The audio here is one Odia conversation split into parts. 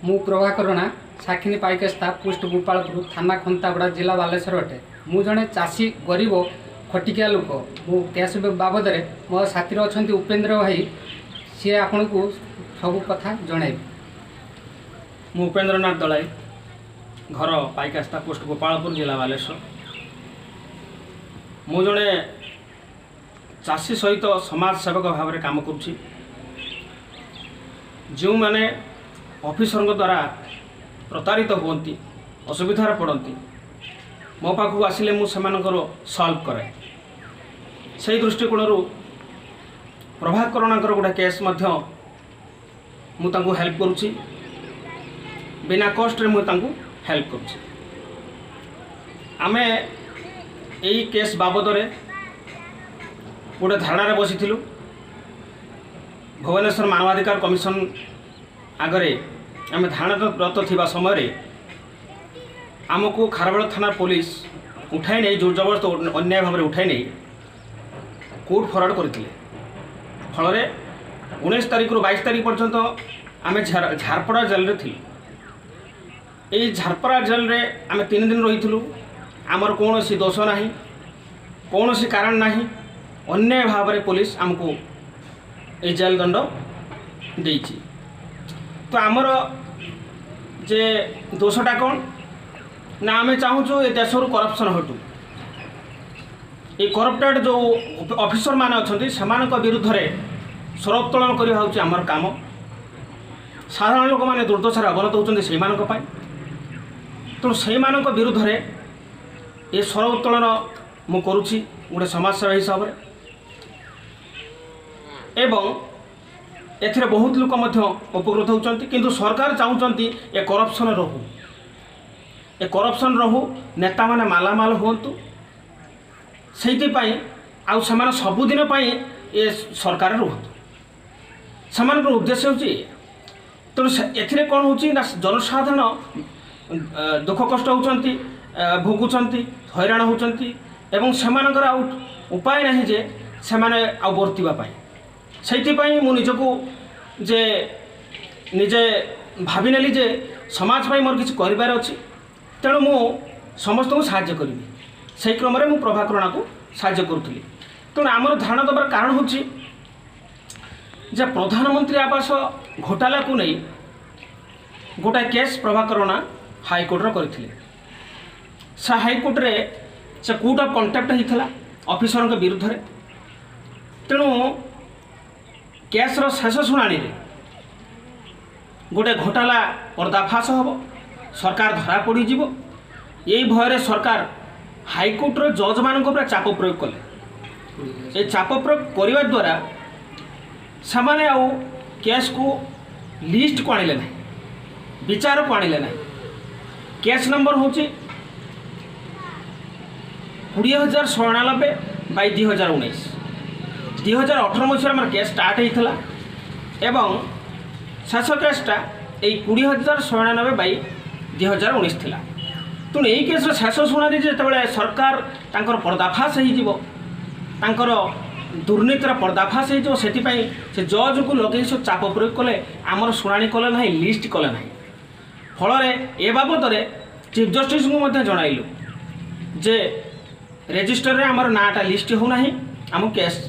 ମୁଁ ପ୍ରଭାକର ରଣା, ସାଖିନୀ ପାଇକାସ୍ତା, ପୋଷ୍ଟ ଗୋପାଳପୁର, ଥାନା ଖନ୍ତାପଡ଼ା, ଜିଲ୍ଲା ବାଲେଶ୍ୱର ଅଟେ। ମୁଁ ଜଣେ ଚାଷୀ, ଗରିବ ଖଟିକିଆ ଲୋକ। ମୁଁ କେସ୍ ବାବଦରେ ମୋ ସାଥିରେ ଅଛନ୍ତି ଉପେନ୍ଦ୍ର ଭାଇ, ସିଏ ଆପଣଙ୍କୁ ସବୁ କଥା ଜଣାଇବେ। ମୁଁ ଉପେନ୍ଦ୍ରନାଥ ଦଳାଇ, ଘର ପାଇକାସ୍ତା, ପୋଷ୍ଟ ଗୋପାଳପୁର, ଜିଲ୍ଲା ବାଲେଶ୍ୱର। ମୁଁ ଜଣେ ଚାଷୀ ସହିତ ସମାଜ ସେବକ ଭାବରେ କାମ କରୁଛି। ଯେଉଁମାନେ ଅଫିସରଙ୍କ ଦ୍ୱାରା ପ୍ରତାରିତ ହୁଅନ୍ତି, ଅସୁବିଧାରେ ପଡ଼ନ୍ତି, ମୋ ପାଖକୁ ଆସିଲେ ମୁଁ ସେମାନଙ୍କର ସଲ୍ଭ କରେ। ସେଇ ଦୃଷ୍ଟିକୋଣରୁ ପ୍ରଭାକର ରଣାଙ୍କର ଗୋଟେ କେସ୍ ମଧ୍ୟ ମୁଁ ତାଙ୍କୁ ହେଲ୍ପ କରୁଛି। ବିନା କଷ୍ଟରେ ମୁଁ ତାଙ୍କୁ ହେଲ୍ପ କରୁଛି। ଆମେ ଏଇ କେସ୍ ବାବଦରେ ଗୋଟେ ଧାରଣାରେ ବସିଥିଲୁ। ଭୁବନେଶ୍ୱର ମାନବାଧିକାର କମିଶନ ଆଗରେ ଆମେ ଧାରଣାରତ ଥିବା ସମୟରେ ଆମକୁ ଖାରବେଳ ଥାନା ପୋଲିସ ଉଠାଇ ନେଇ, ଜୋର ଜବରଦସ୍ତ ଅନ୍ୟାୟ ଭାବରେ ଉଠାଇ ନେଇ କୋର୍ଟ ଫରୱାର୍ଡ଼ କରିଥିଲେ। ଫଳରେ 19 ତାରିଖରୁ 22 ତାରିଖ ପର୍ଯ୍ୟନ୍ତ ଆମେ ଝାରପଡ଼ା ଜେଲରେ ଥିଲୁ। ଏଇ ଝାରପଡ଼ା ଜେଲରେ ଆମେ 3 ଦିନ ରହିଥିଲୁ। ଆମର କୌଣସି ଦୋଷ ନାହିଁ, କୌଣସି କାରଣ ନାହିଁ। ଅନ୍ୟାୟ ଭାବରେ ପୋଲିସ ଆମକୁ ଏଇ ଜେଲ ଦଣ୍ଡ ଦେଇଛି। ତ ଆମର ଯେ ଦୋଷଟା କ'ଣ ନା, ଆମେ ଚାହୁଁଛୁ ଏ ଦେଶରୁ କରପ୍ସନ୍ ହଟୁ। ଏଇ କରପ୍ଟେଡ଼ ଯେଉଁ ଅଫିସରମାନେ ଅଛନ୍ତି, ସେମାନଙ୍କ ବିରୁଦ୍ଧରେ ସ୍ୱର ଉତ୍ତୋଳନ କରିବା ହେଉଛି ଆମର କାମ। ସାଧାରଣ ଲୋକମାନେ ଦୁର୍ଦ୍ଦଶାରେ ଅବନତ ହେଉଛନ୍ତି ସେଇମାନଙ୍କ ପାଇଁ। ତେଣୁ ସେଇମାନଙ୍କ ବିରୁଦ୍ଧରେ ଏ ସ୍ୱର ଉତ୍ତୋଳନ ମୁଁ କରୁଛି ଗୋଟେ ସମାଜସେବା ହିସାବରେ ଏବଂ ଏଥିରେ ବହୁତ ଲୋକ ମଧ୍ୟ ଉପକୃତ ହେଉଛନ୍ତି। କିନ୍ତୁ ସରକାର ଚାହୁଁଛନ୍ତି ଏ କରପ୍ସନ୍ ରହୁ, ଏ କରପ୍ସନ୍ ରହୁ, ନେତାମାନେ ମାଲାମାଲ ହୁଅନ୍ତୁ। ସେଇଥିପାଇଁ ଆଉ ସେମାନେ ସବୁଦିନ ପାଇଁ ଏ ସରକାରରେ ରୁହନ୍ତୁ, ସେମାନଙ୍କର ଉଦ୍ଦେଶ୍ୟ ହେଉଛି ଏଇଆ। ତେଣୁ ଏଥିରେ କ'ଣ ହେଉଛି ନା, ଜନସାଧାରଣ ଦୁଃଖ କଷ୍ଟ ହେଉଛନ୍ତି, ଭୋଗୁଛନ୍ତି, ହଇରାଣ ହେଉଛନ୍ତି ଏବଂ ସେମାନଙ୍କର ଆଉ ଉପାୟ ନାହିଁ ଯେ ସେମାନେ ଆଉ ବର୍ତ୍ତିବା ପାଇଁ। ସେଇଥିପାଇଁ ମୁଁ ନିଜକୁ ଯେ ନିଜେ ଭାବିନେଲି ଯେ ସମାଜ ପାଇଁ ମୋର କିଛି କରିବାର ଅଛି, ତେଣୁ ମୁଁ ସମସ୍ତଙ୍କୁ ସାହାଯ୍ୟ କରିବି। ସେଇ କ୍ରମରେ ମୁଁ ପ୍ରଭାକର ରଣାକୁ ସାହାଯ୍ୟ କରୁଥିଲି। ତେଣୁ ଆମର ଧାରଣା ଦେବାର କାରଣ ହେଉଛି ଯେ ପ୍ରଧାନମନ୍ତ୍ରୀ ଆବାସ ଘୋଟାଲାକୁ ନେଇ ଗୋଟାଏ କେସ୍ ପ୍ରଭାକର ରଣା ହାଇକୋର୍ଟରେ କରିଥିଲେ। ସେ ହାଇକୋର୍ଟରେ ସେ କୋର୍ଟ ଅଫ୍ କଣ୍ଟେମ୍ପ୍ଟ ହେଇଥିଲା ଅଫିସରଙ୍କ ବିରୁଦ୍ଧରେ। ତେଣୁ କେସ୍ର ଶେଷ ଶୁଣାଣିରେ ଗୋଟେ ଘୋଟାଲା ପର୍ଦ୍ଦାଫାଶ ହେବ, ସରକାର ଧରା ପଡ଼ିଯିବ, ଏଇ ଭୟରେ ସରକାର ହାଇକୋର୍ଟର ଜଜ୍ମାନଙ୍କ ଉପରେ ଚାପ ପ୍ରୟୋଗ କଲେ। ଏ ଚାପ ପ୍ରୟୋଗ କରିବା ଦ୍ୱାରା ସେମାନେ ଆଉ କେସ୍କୁ ଲିଷ୍ଟକୁ ଆଣିଲେ ନାହିଁ, ବିଚାରକୁ ଆଣିଲେ ନାହିଁ। କେସ୍ ନମ୍ବର ହେଉଛି 20189/2019। 2018 ମସିହାରେ ଆମର କେସ୍ ଷ୍ଟାର୍ଟ ହେଇଥିଲା ଏବଂ ଶେଷ କେସ୍ଟା ଏଇ 20189/2019 ଥିଲା। ତେଣୁ ଏଇ କେସ୍ର ଶେଷ ଶୁଣାଣି ଯେତେବେଳେ ସରକାର ତାଙ୍କର ପର୍ଦ୍ଦାଫାଶ ହେଇଯିବ, ତାଙ୍କର ଦୁର୍ନୀତିର ପର୍ଦ୍ଦାଫାଶ ହେଇଯିବ, ସେଥିପାଇଁ ସେ ଜଜ୍ଙ୍କୁ ଲଗେଇ ସବୁ ଚାପ ପ୍ରୟୋଗ କଲେ। ଆମର ଶୁଣାଣି କଲେ ନାହିଁ, ଲିଷ୍ଟ କଲେ ନାହିଁ। ଫଳରେ ଏ ବାବଦରେ ଚିଫ୍ ଜଷ୍ଟିସ୍ଙ୍କୁ ମଧ୍ୟ ଜଣାଇଲୁ ଯେ ରେଜିଷ୍ଟରରେ ଆମର ନାଁଟା ଲିଷ୍ଟ ହେଉନାହିଁ, ଆମ କେସ୍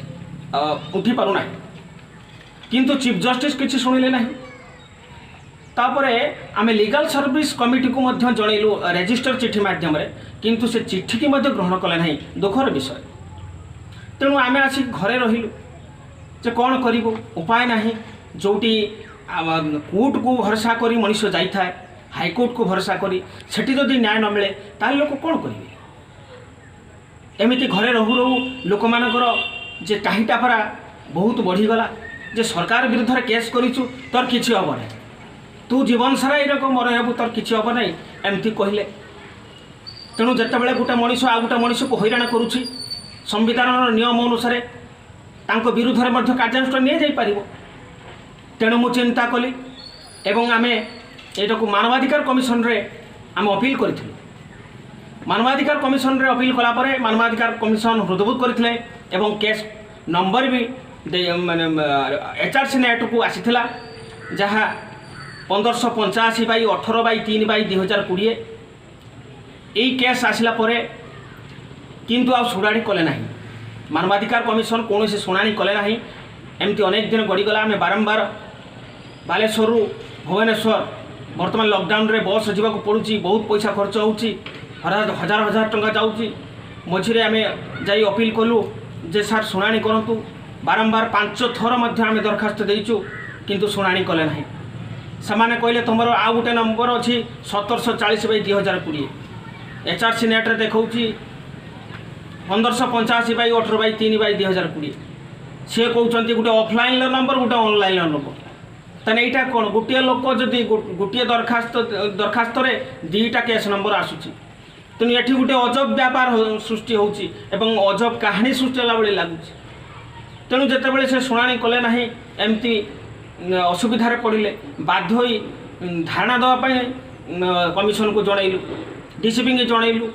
ଉଠି ପାରୁନାହିଁ। କିନ୍ତୁ ଚିଫ୍ ଜଷ୍ଟିସ୍ କିଛି ଶୁଣିଲେ ନାହିଁ। ତାପରେ ଆମେ ଲିଗାଲ ସର୍ଭିସ କମିଟିକୁ ମଧ୍ୟ ଜଣେଇଲୁ ରେଜିଷ୍ଟର ଚିଠି ମାଧ୍ୟମରେ, କିନ୍ତୁ ସେ ଚିଠିକି ମଧ୍ୟ ଗ୍ରହଣ କଲେ ନାହିଁ। ଦୁଃଖର ବିଷୟ। ତେଣୁ ଆମେ ଆସି ଘରେ ରହିଲୁ ଯେ କ'ଣ କରିବୁ, ଉପାୟ ନାହିଁ। ଯେଉଁଠି କୋର୍ଟକୁ ଭରସା କରି ମଣିଷ ଯାଇଥାଏ, ହାଇକୋର୍ଟକୁ ଭରସା କରି, ସେଠି ଯଦି ନ୍ୟାୟ ନ ମିଳେ, ତାହେଲେ ଲୋକ କ'ଣ କରିବେ? ଏମିତି ଘରେ ରହୁ ରହୁ ଲୋକମାନଙ୍କର ଯେ ଟାହିଟା ପରା ବହୁତ ବଢ଼ିଗଲା ଯେ ସରକାର ବିରୁଦ୍ଧରେ କେସ୍ କରିଛୁ, ତୋର କିଛି ହେବ ନାହିଁ, ତୁ ଜୀବନ ସାରା ଏଇରକମ ମର ହେବୁ, ତୋର କିଛି ହେବ ନାହିଁ, ଏମିତି କହିଲେ। ତେଣୁ ଯେତେବେଳେ ଗୋଟେ ମଣିଷ ଆଉ ଗୋଟେ ମଣିଷକୁ ହଇରାଣ କରୁଛି, ସମ୍ବିଧାନର ନିୟମ ଅନୁସାରେ ତାଙ୍କ ବିରୁଦ୍ଧରେ ମଧ୍ୟ କାର୍ଯ୍ୟାନୁଷ୍ଠାନ ନିଆଯାଇପାରିବ। ତେଣୁ ମୁଁ ଚିନ୍ତା କଲି ଏବଂ ଆମେ ଏଇଟାକୁ ମାନବାଧିକାର କମିଶନରେ ଆମେ ଅପିଲ କରିଥିଲୁ। ମାନବାଧିକାର କମିଶନରେ ଅପିଲ କଲା ପରେ ମାନବାଧିକାର କମିଶନ ହୃଦବୋଧ କରିଥିଲେ ଏବଂ କେସ୍ ନମ୍ବର ବି ମାନେ ଏଚ୍ ଆର୍ ସି ନେଟ୍କୁ ଆସିଥିଲା, ଯାହା 1585/18/3/2020। ଏଇ କେସ୍ ଆସିଲା ପରେ କିନ୍ତୁ ଆଉ ଶୁଣାଣି କଲେ ନାହିଁ। ମାନବାଧିକାର କମିଶନ କୌଣସି ଶୁଣାଣି କଲେ ନାହିଁ। ଏମିତି ଅନେକ ଦିନ ଗଡ଼ିଗଲା। ଆମେ ବାରମ୍ବାର ବାଲେଶ୍ୱରରୁ ଭୁବନେଶ୍ୱର, ବର୍ତ୍ତମାନ ଲକଡାଉନରେ ବସ୍ ଯିବାକୁ ପଡ଼ୁଛି, ବହୁତ ପଇସା ଖର୍ଚ୍ଚ ହେଉଛି, ହଜାର ହଜାର ଟଙ୍କା ଯାଉଛି। ମଝିରେ ଆମେ ଯାଇ ଅପିଲ କଲୁ ଯେ ସାର୍, ଶୁଣାଣି କରନ୍ତୁ। ବାରମ୍ବାର ପାଞ୍ଚ ଥର ମଧ୍ୟ ଆମେ ଦରଖାସ୍ତ ଦେଇଛୁ, କିନ୍ତୁ ଶୁଣାଣି କଲେ ନାହିଁ। ସେମାନେ କହିଲେ, ତୁମର ଆଉ ଗୋଟେ ନମ୍ବର ଅଛି, 1740/2020। ଏଚ୍ ଆର୍ ସି ନେଟ୍ରେ ଦେଖାଉଛି 1585/18/3/2020। ସିଏ କହୁଛନ୍ତି ଗୋଟେ ଅଫଲାଇନ୍ର ନମ୍ବର, ଗୋଟେ ଅନଲାଇନ୍ର ନମ୍ବର। ତାହେଲେ ଏଇଟା କ'ଣ? ଗୋଟିଏ ଲୋକ ଯଦି ଗୋଟିଏ ଦରଖାସ୍ତରେ ଦୁଇଟା କେସ୍ ନମ୍ବର ଆସୁଛି, ତେଣୁ ଏଠି ଗୋଟେ ଅଜବ ବ୍ୟାପାର ସୃଷ୍ଟି ହେଉଛି ଏବଂ ଅଜବ କାହାଣୀ ସୃଷ୍ଟି ହେଲା ଭଳି ଲାଗୁଛି। ତେଣୁ ଯେତେବେଳେ ସେ ଶୁଣାଣି କଲେ ନାହିଁ, ଏମିତି ଅସୁବିଧାରେ ପଡ଼ିଲେ, ବାଧ୍ୟ ହୋଇ ଧାରଣା ଦେବା ପାଇଁ କମିଶନକୁ ଜଣେଇଲୁ, ଡିସିପିଙ୍କୁ ଜଣେଇଲୁ,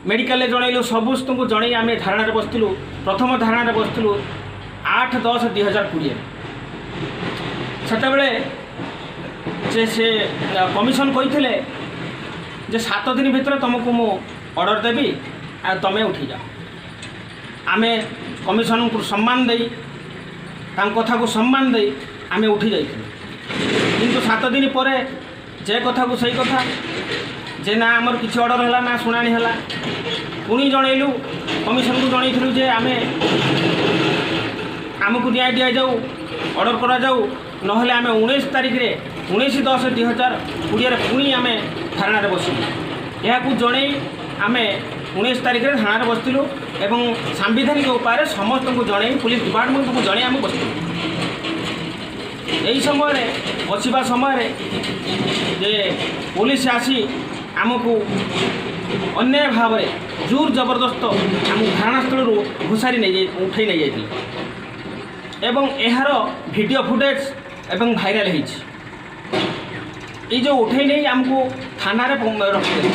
ମେଡ଼ିକାଲରେ ଜଣେଇଲୁ, ସମସ୍ତଙ୍କୁ ଜଣେଇ ଆମେ ଧାରଣାରେ ବସିଥିଲୁ। ପ୍ରଥମ ଧାରଣାରେ ବସିଥିଲୁ 8/10/2020ରେ। ସେତେବେଳେ ଯେ ସେ କମିଶନ କହିଥିଲେ ଯେ 7 ଦିନ ଭିତରେ ତୁମକୁ ମୁଁ ଅର୍ଡ଼ର ଦେବି ଆଉ ତୁମେ ଉଠିଯାଅ। ଆମେ କମିଶନଙ୍କୁ ସମ୍ମାନ ଦେଇ, ତାଙ୍କ କଥାକୁ ସମ୍ମାନ ଦେଇ ଆମେ ଉଠି ଯାଇଥିଲୁ। କିନ୍ତୁ 7 ଦିନ ପରେ ଯେ କଥାକୁ ସେଇ କଥା, ଯେ ନା ଆମର କିଛି ଅର୍ଡ଼ର ହେଲା, ନା ଶୁଣାଣି ହେଲା। ପୁଣି ଜଣେଇଲୁ, କମିଶନକୁ ଜଣେଇଥିଲୁ ଯେ ଆମକୁ ନ୍ୟାୟ ଦିଆଯାଉ, ଅର୍ଡ଼ର କରାଯାଉ, ନହେଲେ ଆମେ 19 ତାରିଖରେ, 19/10/2020ରେ ପୁଣି ଆମେ ଧାରଣାରେ ବସିବୁ। ଏହାକୁ ଜଣେଇ ଆମେ 19 ତାରିଖରେ ଧାରଣାରେ ବସିଥିଲୁ ଏବଂ ସାମ୍ବିଧାନିକ ଉପାୟରେ ସମସ୍ତଙ୍କୁ ଜଣେଇ, ପୁଲିସ ଡିପାର୍ଟମେଣ୍ଟକୁ ଜଣେଇ ଆମେ ବସିଥିଲୁ। ଏହି ସମୟରେ, ବସିବା ସମୟରେ ଯେ ପୋଲିସ ଆସି ଆମକୁ ଅନ୍ୟାୟ ଭାବରେ ଜୋର ଜବରଦସ୍ତ ଆମକୁ ଧାରଣାସ୍ଥଳରୁ ଘୋଷାରି ନେଇଯାଇ, ଉଠାଇ ନେଇଯାଇଥିଲେ ଏବଂ ଏହାର ଭିଡ଼ିଓ ଫୁଟେଜ୍ ଏବଂ ଭାଇରାଲ ହେଇଛି। ଏଇ ଯେଉଁ ଉଠେଇ ନେଇ ଆମକୁ ଥାନାରେ ରଖିଦେଲେ,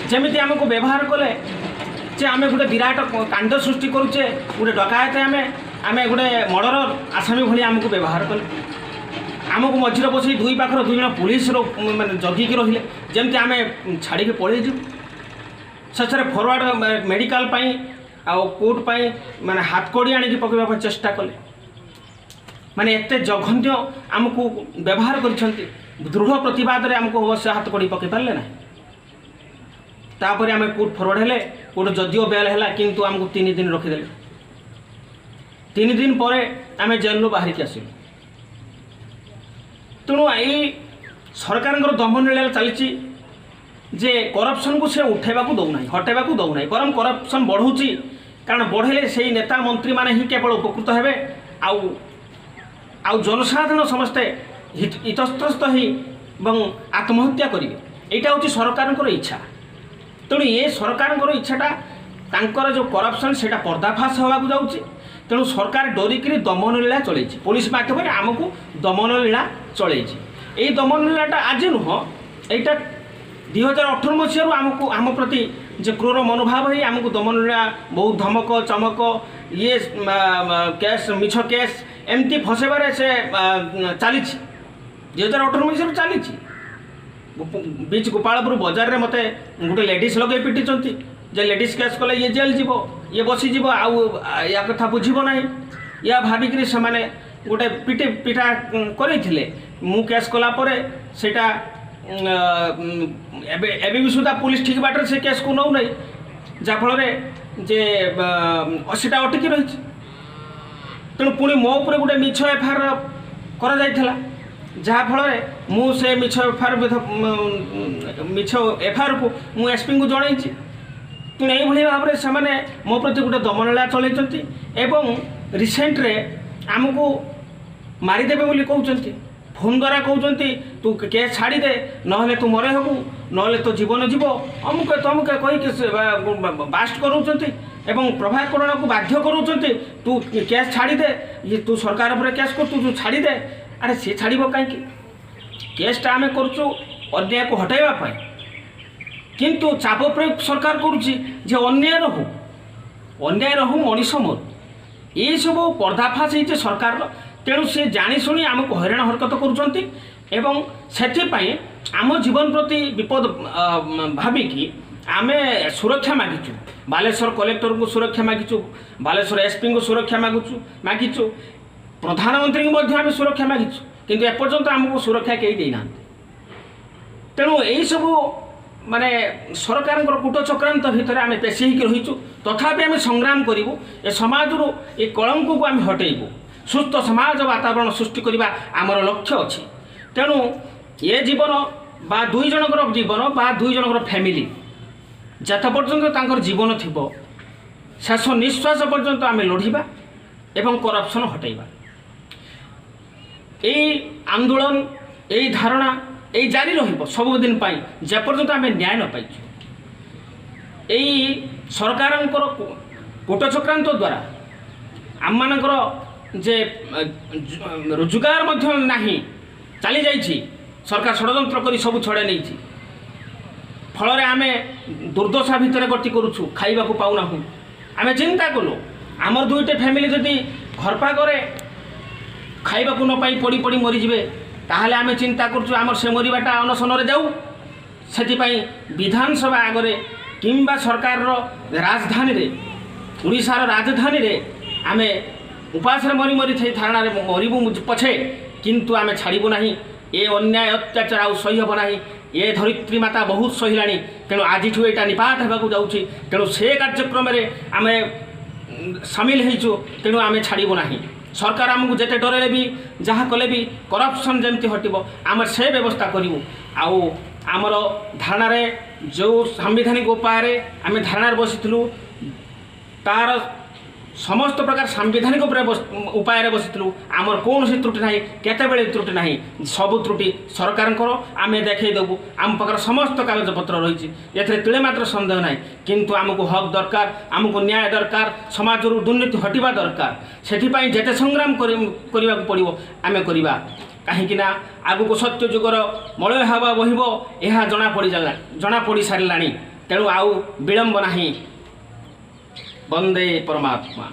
ଯେମିତି ଆମକୁ ବ୍ୟବହାର କଲେ ଯେ ଆମେ ଗୋଟେ ବିରାଟ କାଣ୍ଡ ସୃଷ୍ଟି କରୁଛେ, ଗୋଟେ ଡକାୟତ, ଆମେ ଗୋଟେ ମର୍ଡ଼ର ଆସାମୀ ଭଳି ଆମକୁ ବ୍ୟବହାର କଲେ। ଆମକୁ ମଝିରେ ବସେଇ ଦୁଇ ପାଖରେ ଦୁଇ ଜଣ ପୋଲିସର ମାନେ ଜଗିକି ରହିଲେ, ଯେମିତି ଆମେ ଛାଡ଼ିକି ପଳେଇଯିବୁ। ଶେଷରେ ଫରୱାର୍ଡ଼ ମେଡ଼ିକାଲ ପାଇଁ ଆଉ କୋର୍ଟ ପାଇଁ ମାନେ ହାତକଡ଼ି ଆଣିକି ପକାଇବା ପାଇଁ ଚେଷ୍ଟା କଲେ। ମାନେ ଏତେ ଜଘନ୍ୟ ଆମକୁ ବ୍ୟବହାର କରିଛନ୍ତି। ଦୃଢ଼ ପ୍ରତିବାଦରେ ଆମକୁ ଅବଶ୍ୟ ହାତକଡ଼ି ପକାଇ ପାରିଲେ ନାହିଁ। ତାପରେ ଆମେ କୋର୍ଟ ଫରୱାର୍ଡ଼ ହେଲେ। କୋର୍ଟ ଯଦିଓ ବେଲ୍ ହେଲା, କିନ୍ତୁ ଆମକୁ 3 ଦିନ ରଖିଦେଲେ। 3 ଦିନ ପରେ ଆମେ ଜେଲରୁ ବାହାରିକି ଆସିଲୁ। ତେଣୁ ଏଇ ସରକାରଙ୍କର ଦମନଲୀଳା ଚାଲିଛି ଯେ କରପସନକୁ ସେ ଉଠାଇବାକୁ ଦେଉନାହିଁ, ହଟାଇବାକୁ ଦେଉନାହିଁ, ବରଂ କରପସନ୍ ବଢ଼ଉଛି। କାରଣ ବଢ଼େଇଲେ ସେଇ ନେତା ମନ୍ତ୍ରୀମାନେ ହିଁ କେବଳ ଉପକୃତ ହେବେ ଆଉ ଜନସାଧାରଣ ସମସ୍ତେ ଇତସ୍ତସ୍ତ ହେଇ ଏବଂ ଆତ୍ମହତ୍ୟା କରିବେ। ଏଇଟା ହେଉଛି ସରକାରଙ୍କର ଇଚ୍ଛା। ତେଣୁ ଏ ସରକାରଙ୍କର ଇଚ୍ଛାଟା, ତାଙ୍କର ଯେଉଁ କରପସନ୍, ସେଇଟା ପର୍ଦ୍ଦାଫାଶ ହେବାକୁ ଯାଉଛି। ତେଣୁ ସରକାର ଡରିକିରି ଦମନଲୀଳା ଚଳେଇଛି। ପୋଲିସ ମାଧ୍ୟମରେ ଆମକୁ ଦମନଲୀଳା ଚଳେଇଛି। ଏଇ ଦମନଲୀଳାଟା ଆଜି ନୁହଁ, ଏଇଟା 2018 ମସିହାରୁ ଆମକୁ, ଆମ ପ୍ରତି ଯେ କ୍ରୂର ମନୋଭାବ ହେଇ ଆମକୁ ଦମନଲୀଳା, ବହୁତ ଧମକ ଚମକ, ଇଏ କେସ୍, ମିଛ କେସ୍ ଏମିତି ଫସେଇବାରେ ସେ ଚାଲିଛି। 2018 ମସିହାରୁ ଚାଲିଛି। ବିଚ୍ ଗୋପାଳପୁର ବଜାରରେ ମୋତେ ଗୋଟେ ଲେଡ଼ିସ୍ ଲଗେଇ ପିଟିଛନ୍ତି ଯେ ଲେଡ଼ିସ୍ କେସ୍ କଲେ ଇଏ ଜେଲ୍ ଯିବ, ଇଏ ବସିଯିବ, ଆଉ ୟା କଥା ବୁଝିବ ନାହିଁ। ୟା ଭାବିକିରି ସେମାନେ ଗୋଟେ ପିଟା କରେଇଥିଲେ। ମୁଁ କେସ୍ କଲା ପରେ ସେଇଟା ଏବେ ବି ସୁଦ୍ଧା ପୋଲିସ ଠିକ୍ ବାଟରେ ସେ କେସ୍କୁ ନେଉନାହିଁ, ଯାହାଫଳରେ ଯେ ସେଇଟା ଅଟକି ରହିଛି। ତେଣୁ ପୁଣି ମୋ ଉପରେ ଗୋଟେ ମିଛ ଏଫଆଇଆର୍ କରାଯାଇଥିଲା, ଯାହାଫଳରେ ମୁଁ ସେ ମିଛ ଏଫଆଇଆର୍, ମିଛ ଏଫଆଇଆର୍କୁ ମୁଁ ଏସ୍ପିଙ୍କୁ ଜଣେଇଛି। ତେଣୁ ଏଇଭଳି ଭାବରେ ସେମାନେ ମୋ ପ୍ରତି ଗୋଟେ ଦମନଲୀଳା ଚଳାଇଛନ୍ତି ଏବଂ ରିସେଣ୍ଟରେ ଆମକୁ ମାରିଦେବେ ବୋଲି କହୁଛନ୍ତି। ଫୋନ୍ ଦ୍ୱାରା କହୁଛନ୍ତି, ତୁ କେସ୍ ଛାଡ଼ିଦେ, ନହେଲେ ତୁ ମରେ ହେବୁ, ନହେଲେ ତୋ ଜୀବନ ଯିବ, ଅମୁକ ତମୁକ କହିକି ସେ ବାଷ୍ଟ କରାଉଛନ୍ତି ଏବଂ ପ୍ରଭାକରଣକୁ ବାଧ୍ୟ କରାଉଛନ୍ତି, ତୁ କେସ୍ ଛାଡ଼ିଦେ, ଇଏ ତୁ ସରକାର ଉପରେ କେସ୍ କରୁ, ତୁ ଛାଡ଼ିଦେ। ଆରେ, ସେ ଛାଡ଼ିବ କାହିଁକି? କେସ୍ଟା ଆମେ କରୁଛୁ ଅନ୍ୟାୟକୁ ହଟାଇବା ପାଇଁ, କିନ୍ତୁ ଚାପ ପ୍ରୟୋଗ ସରକାର କରୁଛି ଯେ ଅନ୍ୟାୟ ରହୁ, ଅନ୍ୟାୟ ରହୁ, ମଣିଷ ମରୁ। ଏଇସବୁ ପର୍ଦ୍ଦାଫାଶ ହେଇଛି ସରକାରର। ତେଣୁ ସେ ଜାଣିଶୁଣି ଆମକୁ ହଇରାଣ ହରକତ କରୁଛନ୍ତି। ଏବଂ ସେଥିପାଇଁ ଆମ ଜୀବନ ପ୍ରତି ବିପଦ ଭାବିକି ଆମେ ସୁରକ୍ଷା ମାଗିଛୁ। ବାଲେଶ୍ୱର କଲେକ୍ଟରଙ୍କୁ ସୁରକ୍ଷା ମାଗିଛୁ, ବାଲେଶ୍ୱର ଏସ୍ପିଙ୍କୁ ସୁରକ୍ଷା ମାଗିଛୁ, ପ୍ରଧାନମନ୍ତ୍ରୀଙ୍କୁ ମଧ୍ୟ ଆମେ ସୁରକ୍ଷା ମାଗିଛୁ। କିନ୍ତୁ ଏପର୍ଯ୍ୟନ୍ତ ଆମକୁ ସୁରକ୍ଷା କେହି ଦେଇନାହାନ୍ତି। ତେଣୁ ଏଇସବୁ ମାନେ ସରକାରଙ୍କର କୂଟ ଚକ୍ରାନ୍ତ ଭିତରେ ଆମେ ପେଶି ହେଇକି ରହିଛୁ। ତଥାପି ଆମେ ସଂଗ୍ରାମ କରିବୁ। ଏ ସମାଜରୁ ଏ କଳଙ୍କକୁ ଆମେ ହଟେଇବୁ। ସୁସ୍ଥ ସମାଜ ବାତାବରଣ ସୃଷ୍ଟି କରିବା ଆମର ଲକ୍ଷ୍ୟ ଅଛି। ତେଣୁ ଏ ଜୀବନ ବା ଦୁଇ ଜଣଙ୍କର ଜୀବନ ବା ଦୁଇ ଜଣଙ୍କର ଫ୍ୟାମିଲି, ଯେତେ ପର୍ଯ୍ୟନ୍ତ ତାଙ୍କର ଜୀବନ ଥିବ, ଶେଷ ନିଶ୍ୱାସ ପର୍ଯ୍ୟନ୍ତ ଆମେ ଲଢ଼ିବା ଏବଂ କରପ୍ସନ୍ ହଟେଇବା। ଏଇ ଆନ୍ଦୋଳନ, ଏଇ ଧାରଣା, ଏଇ ଜାରି ରହିବ ସବୁଦିନ ପାଇଁ, ଯେପର୍ଯ୍ୟନ୍ତ ଆମେ ନ୍ୟାୟ ନ ପାଇଛୁ। ଏଇ ସରକାରଙ୍କର କୂଟଚକ୍ରାନ୍ତ ଦ୍ୱାରା ଆମମାନଙ୍କର ଯେ ରୋଜଗାର ମଧ୍ୟ ନାହିଁ, ଚାଲିଯାଇଛି। ସରକାର ଷଡ଼ଯନ୍ତ୍ର କରି ସବୁ ଛଡ଼େଇ ନେଇଛି। ଫଳରେ ଆମେ ଦୁର୍ଦ୍ଦଶା ଭିତରେ ଗତି କରୁଛୁ, ଖାଇବାକୁ ପାଉନାହୁଁ। ଆମେ ଚିନ୍ତା କଲୁ, ଆମର ଦୁଇଟି ଫ୍ୟାମିଲି ଯଦି ଘରପାଗରେ ଖାଇବାକୁ ନ ପାଇ ପଡ଼ି ପଡ଼ି ମରିଯିବେ, ତାହେଲେ ଆମେ ଚିନ୍ତା କରୁଛୁ ଆମର ସେ ମରିବାଟା ଅନଶନରେ ଯାଉ। ସେଥିପାଇଁ ବିଧାନସଭା ଆଗରେ କିମ୍ବା ସରକାରର ରାଜଧାନୀରେ, ଓଡ଼ିଶାର ରାଜଧାନୀରେ ଆମେ ଉପାସରେ ମରି ମରି ସେଇ ଧାରଣାରେ ମରିବୁ ପଛେ, କିନ୍ତୁ ଆମେ ଛାଡ଼ିବୁ ନାହିଁ। ଏ ଅନ୍ୟାୟ ଅତ୍ୟାଚାର ଆଉ ସହି ହେବ ନାହିଁ। ଏ ଧରିତ୍ରୀ ମାତା ବହୁତ ସହିଲାଣି। ତେଣୁ ଆଜିଠୁ ଏଇଟା ନିପାତ ହେବାକୁ ଯାଉଛି। ତେଣୁ ସେ କାର୍ଯ୍ୟକ୍ରମରେ ଆମେ ସାମିଲ ହେଇଛୁ। ତେଣୁ ଆମେ ଛାଡ଼ିବୁ ନାହିଁ। ସରକାର ଆମକୁ ଯେତେ ଡରେଇଲେ ବି, ଯାହା କଲେ ବି, କରପ୍ସନ୍ ଯେମିତି ହଟିବ, ଆମେ ସେ ବ୍ୟବସ୍ଥା କରିବୁ। ଆଉ ଆମର ଧାରଣାରେ ଯେଉଁ ସାମ୍ବିଧାନିକ ଉପାୟରେ ଆମେ ଧାରଣାରେ ବସିଥିଲୁ, ତାର ସମସ୍ତ ପ୍ରକାର ସାମ୍ବିଧାନିକ ଉପରେ ଉପାୟରେ ବସିଥିଲୁ। ଆମର କୌଣସି ତ୍ରୁଟି ନାହିଁ, କେତେବେଳେ ତ୍ରୁଟି ନାହିଁ। ସବୁ ତ୍ରୁଟି ସରକାରଙ୍କର, ଆମେ ଦେଖେଇଦେବୁ। ଆମ ପାଖରେ ସମସ୍ତ କାଗଜପତ୍ର ରହିଛି, ଏଥିରେ ତିଳେ ମାତ୍ର ସନ୍ଦେହ ନାହିଁ। କିନ୍ତୁ ଆମକୁ ହକ୍ ଦରକାର, ଆମକୁ ନ୍ୟାୟ ଦରକାର, ସମାଜରୁ ଦୁର୍ନୀତି ହଟିବା ଦରକାର। ସେଥିପାଇଁ ଯେତେ ସଂଗ୍ରାମ କରିବାକୁ ପଡ଼ିବ, ଆମେ କରିବା। କାହିଁକି ନା ଆଗକୁ ସତ୍ୟ ଯୁଗର ମଳୟ ହାୱା ବହିବ, ଏହା ଜଣା ପଡ଼ି ସାରିଲାଣି। ତେଣୁ ଆଉ ବିଳମ୍ବ ନାହିଁ। ବନ୍ଦେ ପରମାତ୍ମା।